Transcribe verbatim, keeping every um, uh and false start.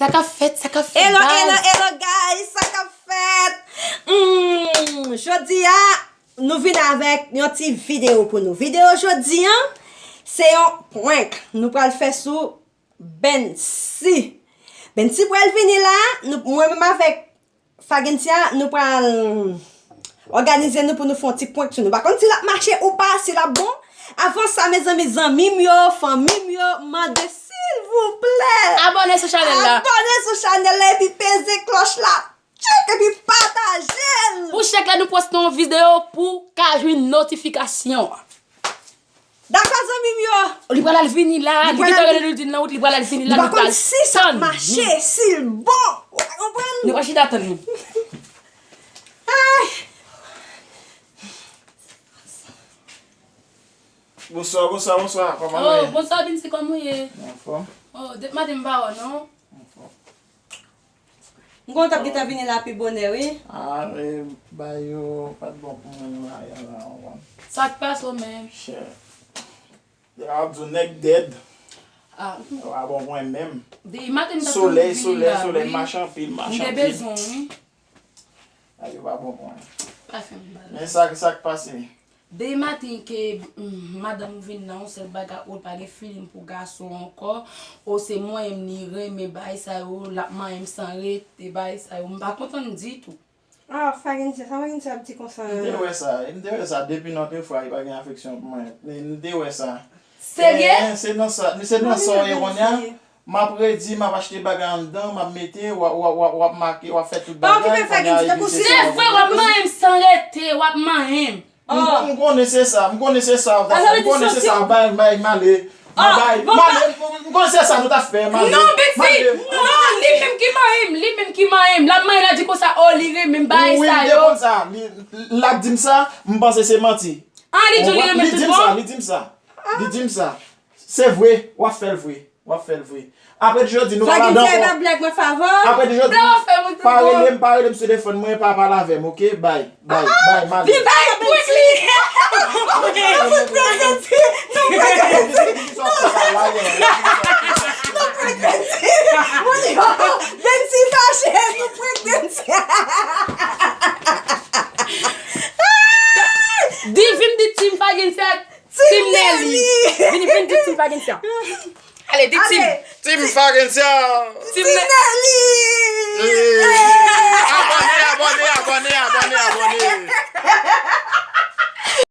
Sa k ap fèt, sa k ap fèt, hello, hello, guys? Hello, guys, sa k ap fèt? Hmm, jodi a, nou vin avèk yon ti videyo pou nou. Videyo jodi an, se yon prank nou pral fè sou Bency. Bency pral vini la, nou, mwen menm avèk Fagensia, nou pral òganize nou pou nou fè yon ti prank sou nou. Pa konn si l ap mache ou pa, si l ap bon. Avan sa, mezanmi, zanmi m yo, fanmi m yo, mande silvouplè. Abòne sou chanèl la. Abòne sou chanèl la epi peze klòch la. Tchik epi pataje l. Pou chak lè nou poste yon videyo pou ka jwenn notifikasyon. Dakò, zanmi m yo. Li pral al vini la. Li gentan rele Ludine nan wout, li pral al vini la. Nou pa konn si sa ap mache, si l bon. Ou ta konprann? Nou pa chita tann li. Ay. Bonswa, bonswa, bonswa. Kòman nou ye? Oh, bonswa, Bency, kòman w ye? Anfòm. Oh, depi maten m pa wè w, non? Anfòm. M konn w t ap gentan vini la pi bonè, wi. Ah, e, bagay yo pa t bon pou mwen nan lari a la, w konprann. Sa k pase w menm? Chè. Depi w ap di w nèg dèd. Ah. Yo pa bon pou mwen menm. Depi maten m t ap tann w vini la, wi. Solèy, solèy, solèy, mache anpil, mache anpil. M te bezwen w, wi. Bagay yo pa bon pou mwen. Pa fè m mal. Men sa, sa k pase? Depi maten ke, mm, madanm ou vin nan yon sèl bagay, ou pa gen feeling pou gason ankò, ou se mwen menm li renmen bagay sa yo, l ap manyen m san rete, bagay sa yo, m pa kontan ditou. Ah, Fagensia, sa Fagensia ap di konsa? M te wè sa, m te wè sa, depi nan te fwa, li pa gen afeksyon pou mwen. M, m te wè sa. Serye? Eh, se nan sa, se nan sa w ye kounye a. M ap redi, m ap achte bagay anndan, m ap mete, w ap, w ap, w ap, w ap make, w ap fè tout bagay. Pa okipe Fagensia, tankou si se vre, w ap manyen m san rete, w ap manyen m. M, m konnen se sa, m konnen se sa, w ta fè, m konnen se sa, bay, bay, m ale, m bay, m ale, m konnen se sa nou ta fè, m ale. Non, Bency, non, li menm ki manyen m, li menm ki manyen m. L ap manyen, l ap di konsa, oh, li renmen m, bagay sa yo. Wi, m te konn sa, li, l ap di m sa, m panse se manti. Ah, li di w li renmen tout bon? Li di m sa, li di m sa. Li di m sa. Se vre, w ap fè l vre. W ap fè l vre. Apre di jodi, nou pa ladan ankò. Apre di jodi, pa rele m, pa rele m sou telefòn mwen, pa pale avè m, oke? Bay, bay, bay, m ale. Bay prank li. Bency fache, nou prank Bency. Di vin di Team Fagensia, Team Nelly. Vin, vin di Team Fagensia. Ale, di Team. Team Fagensia. Team Nelly. Abòne, abòne, abòne, abòne, abòne.